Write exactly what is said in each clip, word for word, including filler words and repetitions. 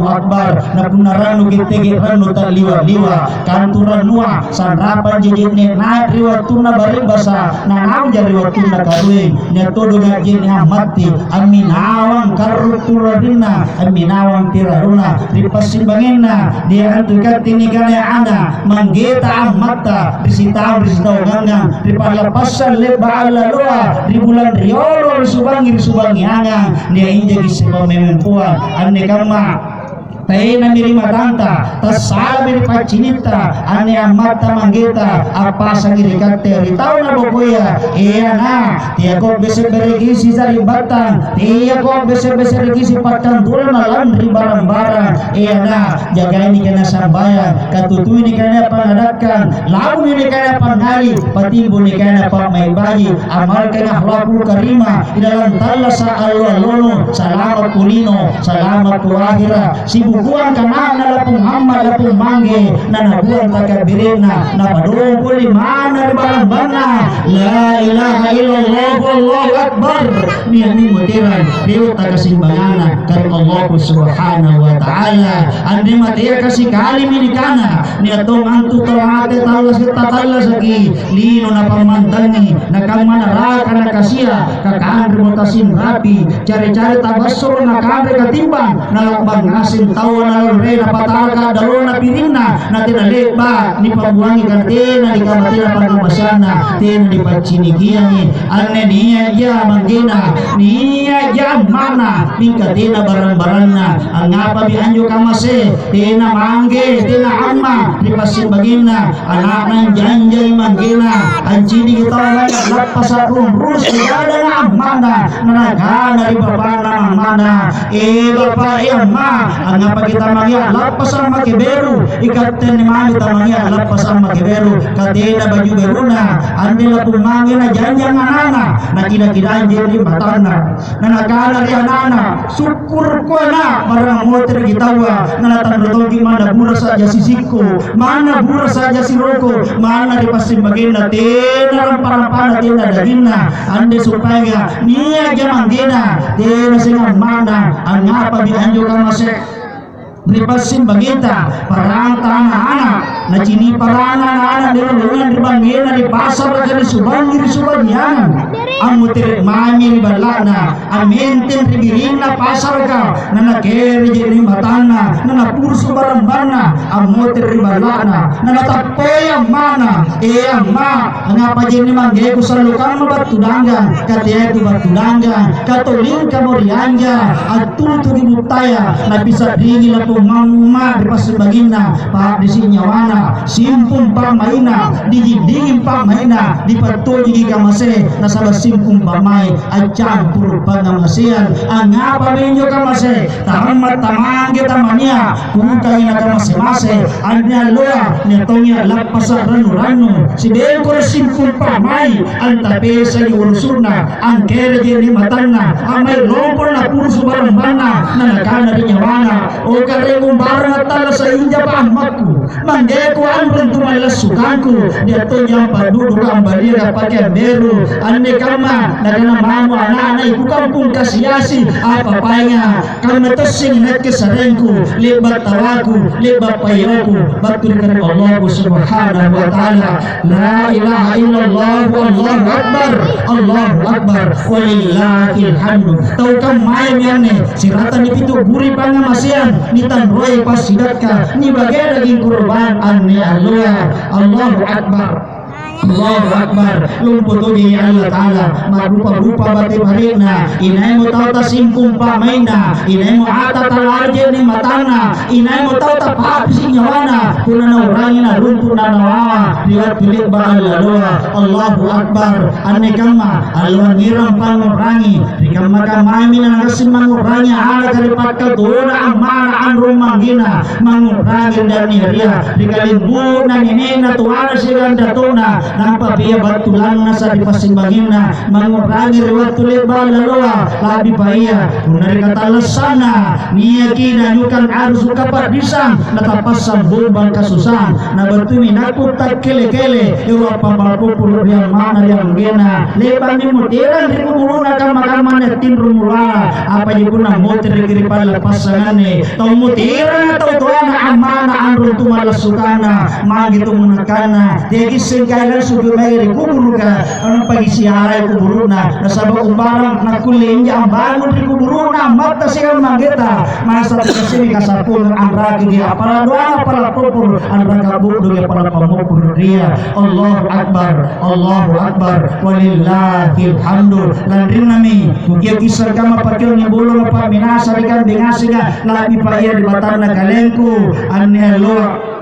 Akbar, na punna rannu kitteke rannu ta'liwa-liwa, kantu rannua, sanrapang je'ne' nai' ri wattunna bari'basa, na naung ja ri wattunna karueng, nia' todong je'ne' ammatti, amminawang karru' purarinna, amminawang piraruna, ri passimbangenna, nia' antu ikatte nikanaya ana', manggeta ammatta, ri sitaung, ri sitaungangang, ri pallappassang le'ba' allaloa, ri bulang riolo, ri subangi, ri subangiangang, nia' injaki sipamemeng Puang, anne kamma. Tenami ri matanta, tassalami ri paccinitta, anne ammatta manggeta, appasangi ri katte ri tau nabokoia, eana, teako bese-berekisi sari'battang, teako bese-berekisi pakkanturanna lanri barang-barang, eana, jagaini kana sambayang, katutui nikana pangadakkang, launi nikana pangngali, patimbo nikana pa'mai' baji', amalkan akhlakul karimah, ri dalam tallasa' allo-allono, salama' kulino, salama' kuahira', sibukuang kana'na lapung amma' lapung mangge, nanabuang takabbere'na, napadongko' limana ri barambanna, la ilaha illallah, wallahu akbar, nia'mi muterang, ri otta kasimbanganna, kare Allah subhanahu wa ta'ala, anre matea kasikali mi nikana, nia' tong antu tau mate tallasetta tallasaki, lino napammantangi, nakamma naraka nakasia, kakanremo tasinrapi, care-care tabassoro nakanre katimbang, nala'bang ngaseng taua nalorre napataka dalona pirinna, natena le'ba' nipambuangi kana tena nikamatena pangngamaseanna, tena nipaccinikiangi, anne nia'ja manggena, nia'ja amma'na, mingka tena barang-baranna, angngapami anjo kamase, tena mangge, tena amma', ri passimbangenna, ana'na anjanjai manggena, anciniki tau laya' lappasa' runrung sigadanga amma'na, nanakana ri bapa'na amma'na, "E bapa', e amma', angngapaki tamangea lappasa' make beru? Ikatte anne mami tamangea lappasa' make beru, katena baju beruna, anne lapung mange najanjang ana'na, nakida-kidang je'ne' matanna." Nanakana ri ana'na, "Sukkuruko ana', barang ammotereki taua, nanatanro tongki manna burasa' jasisikko, manna burasa' jasiroko, manna ri passimbagenna tena rampa-rampana tena daginna, anre supaya nia'ja manggena, tena siagang amma'na, angngapami anjo kamase." Ri passimbangeta, paranta ana'-ana', nacini' parana ana'-ana' ri lolongang ri bangngena ri pasaraka ri subangi ri subangiangang. Ammotere' mami ri balla'na, ammenteng ri birinna pasaraka, nanakere je'ne' matanna, nanapurusu' barambanna, ammotere' ri balla'na, nanatappoi amma'na, "E amma', angngapa je'ne' manggeku sallo kamma battu danggang, kateaku battu danggang, katolingkamo ri anja, attutuki buttaya, napisa'ringi lapong amma' ri passimbangenna, pa'risi' nyawana, simpung pa'maina, dinging-dinging pa'maina, dipattojiki kamase, nasaba' simpung pa'mai, accampuru' pangngamaseang." Angngapami anjo kamase? Taramma' tamangge tamania, kutangi nakamase-mase, anne alloa, nia' tongi a'lappasa' rannu-rannu, sibengkoro' simpung pa'mai, antapesai urusu'na, angkere je'ne' matanna, ammai lompo napurusu' barambanna, nanakana ri nyawana, "O karaeng umbarang attallasa' injapa ammakku, manggeku anrong tumallassukangku, nia' tonja ampaduduka ambalianga pakeang beru, anne kamma, nakana mamo ana'-ana' ibu kampung kasi-asi, apa paenga, kamma tosseng nakke sarengku, le'ba' tawaku, le'ba' payoku, battu ri karaeng Allahu subhanahu wa ta'ala." La ilaha illallah, Allahu akbar, Allahu akbar, walillahil hamdu. Tau kammayami anne, sirata nipitu guri pangngamaseang, nitanroi passidakka, nibagea daging kurban anne alloa. Allahu akbar. Allahu akbar. Lompo tojeng Allata'ala, ma'rupa-rupa bate-bate'na, inaimo tau tasimpung pa'mainna, inaimo ata talari je'ne' matanna, inaimo tau tapa'risi' nyawana, punna nau'rangi naruntu' nanawa ri wattu le'ba' allaloa. Allahu akbar. Anne kamma, alloa ngerang pangngu'rangi, ri kamma-kammami nanagassing mangngu'rangi alaka ri pakkatona amma'na anrong manggena, mangngu'rangi ri danniaria, ri kalimbu'na nene'na toana siagang datona, nampa pia battu lannasa' ri passimbangenna, mangngu'rangi ri wattu le'ba' allaloa, la'bipa ia, punna ri katallassanna, niaki Nanyukang arusu' kapa'risang, natapassang bombang kasusang, nabattumi nakku takkele-kele, ewa' pammalappoppo ri amma'na ri amanggena. Le'ba'mi muterang ri kuburu'na kamma-kamma anne tinro mulana, apaji punna mutereki ri pallappassanganne, tau muteranga tau toana amma'na anrong tu mallassukanna, mange tu munakanna, teaki sengkai langsung mae ri kuburuka, Nampa kisiarai kuburu'na, nasaba' umbarang nakkulle injo ambangung ri kuburu'na ammatta siagang manggeta, masa' tasiami kasappungang anrakiki, appala' doang, appala' popporo', anraka bu'dungi, appala' pammopporo' ria. Allahu Akbar, Allahu Akbar, walillahil hamdu. Lanrinnami, kukia' kissang kamma pakeongi bolonga pa'minasa ri kambe ngasenga, la'bipa ia ri batanna kalengku, anne alloa.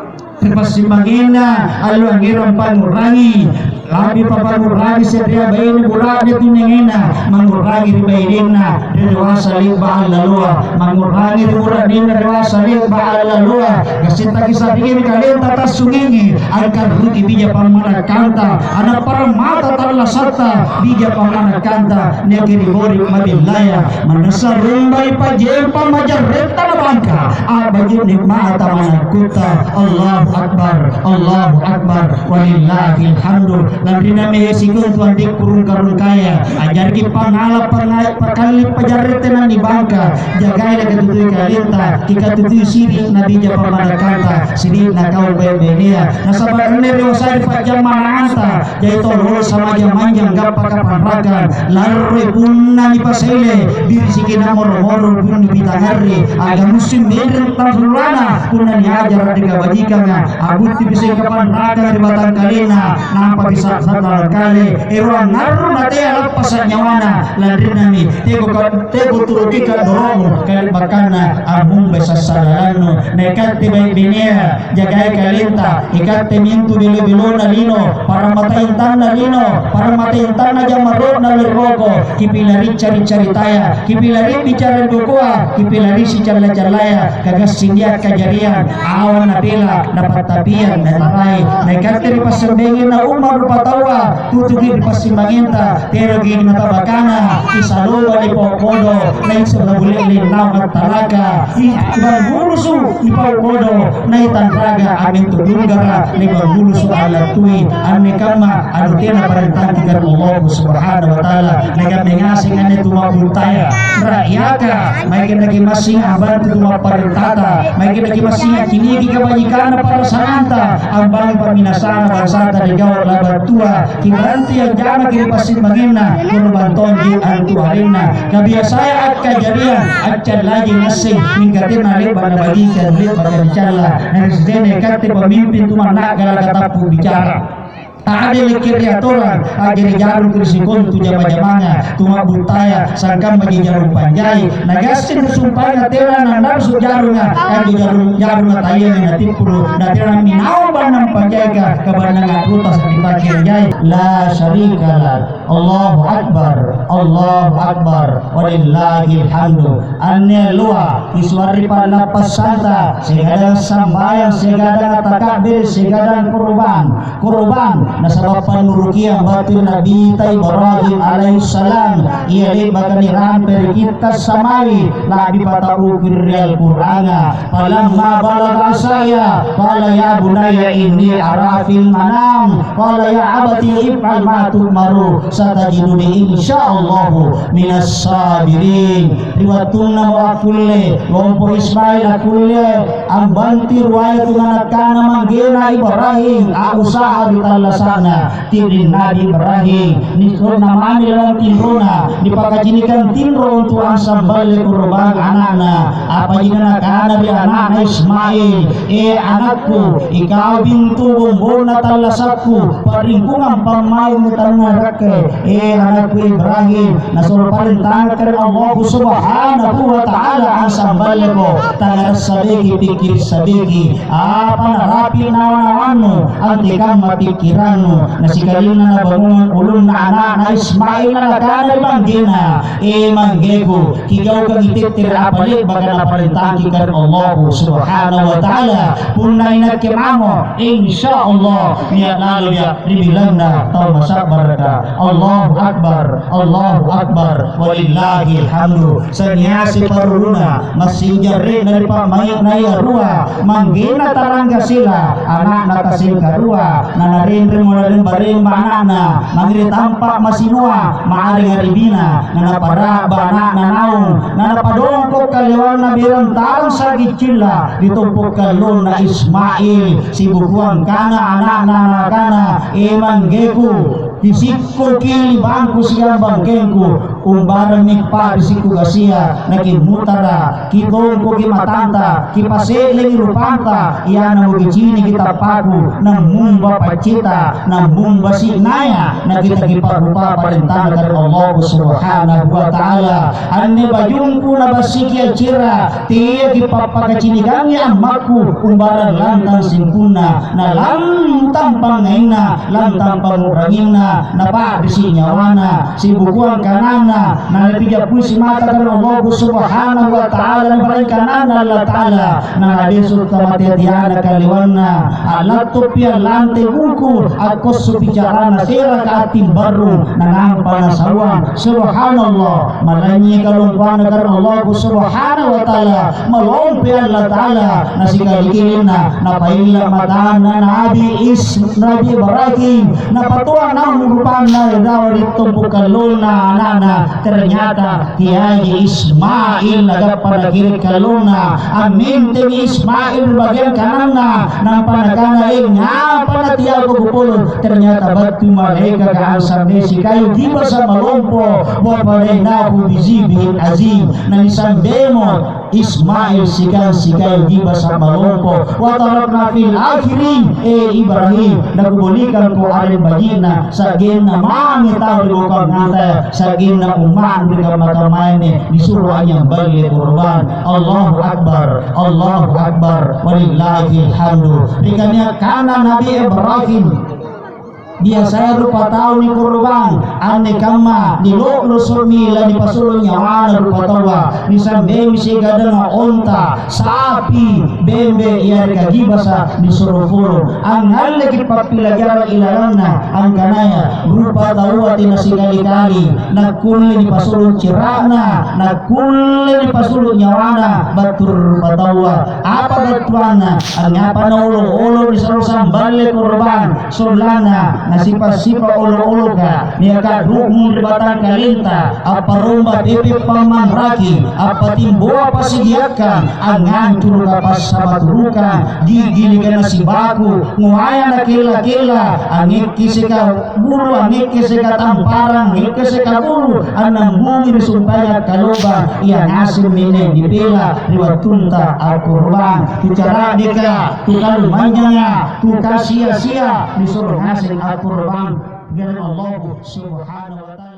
Ri passimbangenna allo angngerang pangngurangi, la'bi papangngurami se'rea baine bura'ne tuningena, mangngurangi ri bainenna ri dewasa le'ba' allaloa, mangngurangi ri bura'nenna dewasa le'ba' allaloa, gassing takisa'ringi ri kalenta tassungingi, angkarruki bija pammanakkanta, anapparang mata tallasatta bija pammanakkanta, niaki ri bori' mabellaya, manassa rumbai pajempa majarretta na bangka, a'baju'ni mata manakkutta. Allahu Akbar, Allahu Akbar, walillahil hamdu. Lanri namaya sikontu ande'ku rungka-rungkaya, ajarki pangala pangai pakalli pajarre tena nibangka, jagai nakatutui kalenta, kikatutui siri' nabija pammanakkanta, siri'na kau baine-bainea. Nasaba' anne ri wasari pajammananta, Jai tau lolo samaja manjang gappa kapanrakang, larroi punna nipasele, birisiki namoro-moro bunni pitangarri, agamussing menreng tau sulana, punna niajara' ri kabajikanga, abutti piseng kapanrakang ri batangkalenna, nampa bisa sa'la kale, ero' angngarru' natea lappasa' nyawana, lanrinnami, teko ka-, teko turuki kadoro'mu, kale'bakkanna ammumbai sassalalannu, naikatte bai-, bainea, Jagai kalenta, ikatte mintu belo-belona lino, parammata intanna lino, parammata intanna jammaro'na loroko, kipilari cari-caritaya, kipilari bicara dokoa, kipilari sicalla-callaya, kagassing dia kajariang, awan napela, napattapiang, natarai, naikatte ri passambengenna umma' rupataua, tutuki ri passimbangenta, teroki natabakana, isaloba ni poko' kodo, naissenna bule'leng naung attalaka, i-, ibangbulusu, ipau kodo, naitanraga, amintu dunggara, naibangbulusu alattui, anne kamma, anu tena parentang Allahu Subhanahu wa Ta'ala, nakambe ngaseng anne tu ma'buntaya, ra'yaka, maeke nakimassing ambantu tu mapparentata, maeke nakimassing acciniki kabajikanna parasanganta, ambangung pamminasana bansata ri gau' labattua, Kibantu anjamaki ri passimbangenna, korobang tonji antu arenna. Kabiasaya akkajariang, accallaji ngasseng, mingka tena le'ba' nabajikang, le'baka nicalla. Na ri sitena ikatte pamimping tu manna'galaka tappu bicara. Ta'adileki ri atorang, a'jari jarungki ri sikontu jama-jamanga, tu ma'buttaya, sangkammaji jarung panjai. Nagassing ri sumpaenga tena nannarusu' jarunga, anjo jarung-, jarunga tayangi natippuru', na tena minaung bannang panjaika, kabannang a'rutasa' nipake anjai. La syarika lak. Allahu Akbar, Allahu Akbar, walillahil hamdu. Anne alloa, isuarri pa'nappassanta, siagang sambayang, siagang takabbe', siagang korobang. Korobang, nasaba' pannurukiang battu ri Nabita Ibrahim alaihissalam, ia le'baka nirampe ri Kitta' Samawi, la'bi pata'buki ri Al-Qur'anga. Falamma balagha sa'ya, qala ya bunayya inni ara fil manam, qala ya abati if'al ma tu'maru, satajiduni insyaallahu minas sabirin. Ri wattunna mo akkulle, lompo Ismail akkulle, Ambanti ruaya tunganakkana manggena Ibrahim, a'usaha ri tallasa'na, ti'ring Nabi Ibrahim, nisonna mami lalang tinrona, nipakacinikang tinro untu' ansamballe korobang ana'na. Apaji nakana ri ana'na Ismail, "E anakku, ikau bintu bombonna tallasakku, pa'ringkungang pammayu nutannuarakke." E anakku Ibrahim, nasuro parentangka ri Allahu Subhanahu wa Ta'ala ansamballeko, tangarassaiki, pikkirissabeki, apa narapi' nawa-nawannu, antekamma pikkirang Anu, na sikalinna nabangungang ulunna ana'na Ismail, na nakana ri manggena, "E manggeku, kigaukangi tettere' apa le'baka naparentangki karaeng Allahu Subhanahu wa Ta'ala. Punna inakke mamo, insya Allah, nia' laloja ri bilanna tau masa'baraka." Allahu Akbar, Allahu Akbar, walillahil hamdu. Saniasi paruruna, massing jarre'na ri pa'mai'na ia rua, manggena tarangga sela, ana'na tasengkarua, na narenreng molareng baremba ana'na, mange ri tampa' masinoa, ma'areng aribina, na napara'ba ana'na naung, na napadongko' kalewanna berang tarang sa'gi cilla, ri tompo' kallonna Ismail, sibukuang kana ana'na, nakana, "E manggeku, kisikkoki libangku siagang bangkengku, umbarammi pa'risi' kugasia, nakimmutara, kitongkoki matanta, kipase'lengi rupanta, ianamo kiciniki tappaku, nammumba pacceta, nammumba si'naya, na kita kipa'rupa parentana karaeng Allahu Subhanahu wa Ta'ala. Anne bajungku nabassiki accera, teaki pappakacinikangi ammakku, umbarang lantang singkunna, na lantang pangngainna, lantang pangngu'ranginna, na pa'risi' nyawana, sibukuang kananna, na napijappui simata karaeng Allahu Subhanahu wa Ta'ala, na parang kananna Allata'ala, na nabeso' kamate-mateana kalewanna, a'lattopi allante buku, akkossopi carana seraka attimbarrung, na nampa nasawang. Subhanallah, malanynyika lompoanna karaeng Allahu Subhanahu wa Ta'ala, malompomi Allata'ala, na sikali-kalinna napailla' matanna Nabi Is-, Nabi Ibrahim, napatoa naung rupanna ri tompo' kallonna ana'na, ternyata teaiji Ismail nagappa nakiri' kallonna. Ammentengi Ismail ri bageang kananna, nampa nakana, "E, ngapa natiako kupolo?" Ternyata battu malaekaka ansambei sikayu gibasa' malompo, "Wa fadainahu bidzibhin adzim." Na nisambemo Ismail siagang sikayu gibasa' malompo. "Wa tarakna fil akhirin, e Ibrahim, nakubolikangko areng baji'na, sa'genna mange tau ri bokangngata, sa'genna umma'nu ri kamma-kammaya anne nisuro anynyamballe korban." Allahu Akbar, Allahu Akbar, walillahil hamdu. Ri kania' kana Nabi Ibrahim, biasaya rupa tau nikorobang, anne kamma nilo'loso'mi lanipasulu' nyawana rupataua, nisambemi siagang onta, sapi, bembe, yareka gibasa' nisuro polo. Angngalleki pappilajarang ilalanna angkanaya rupataua tena sikali-kali nakkulle nipasulu' cera'na, nakkulle nipasulu' nyawana battu ri rupataua. Apa battuanna? Angngapa naolo-olo nisuro samballe korobang? Sollanna nasipa'-sipa' olo-oloka, niaka du'mung ri batangkalenta, apparomba pepe' pammanraki, appatimboa passidiakkang, angngancuruka passabaturukang, gi'gilika nasibaku, ngoaya nakella-kella, angekkiseka bulu, angekkiseka tamparang, angekkiseka bulu, annambungi ri sumpaya kalobang, ia ngasemmi nipela ri wattunta akkorobang. Tu cara'deka, tu kalumanynyanga, tu kasia-sia, nisuro ngaseng akkorobang ri Allahu Subhanahu wa Ta'ala.